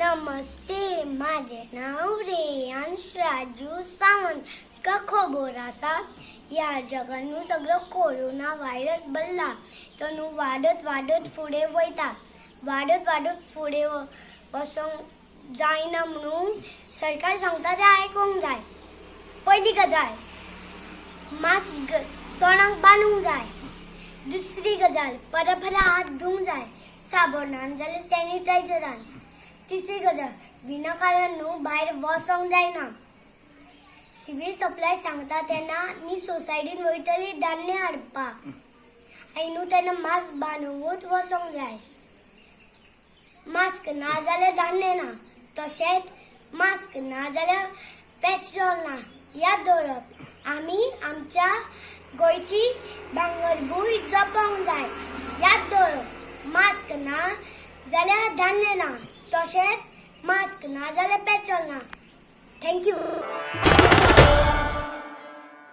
नमस्ते, माझे नाव रेयांश राजू सावंत. तुका खबर आसा, ह्या जगान न्हू सगळो कोरोना व्हायरस भरला. तो न्हू वाडत वाडत फुडें वयता. वाडत वाडत फुडें वचोंक जायना म्हणून सरकार सांगता तें आयकोंक जाय. पयली गजाल, मास्क तोंडाक बांदूंक जाय. दुसरी गजाल, परत परत हात धुवंक जाय साबणान जाल्यार सॅनिटायझरान. तिसरी गजाल, विनाकारण न्हू भायर वचोंक जायना. सिवील सप्लाय सांगता तेन्ना न्ही सोसायटीन वयतली धान्य हाडपाक आनी न्हू तेन्ना मास्क बांदूनच वचोंक जाय. मास्क ना जाल्यार धान्य ना, तशेंच मास्क ना जाल्यार पेट्रोल ना. याद दवरप, आमी आमच्या गोंयची भांगरभूंय जपोंक जाय. याद दवरप, मास्क ना जाल्यार धान्य ना, तशेंच मास्क ना जाल्यार पेट्रोल ना. Thank you.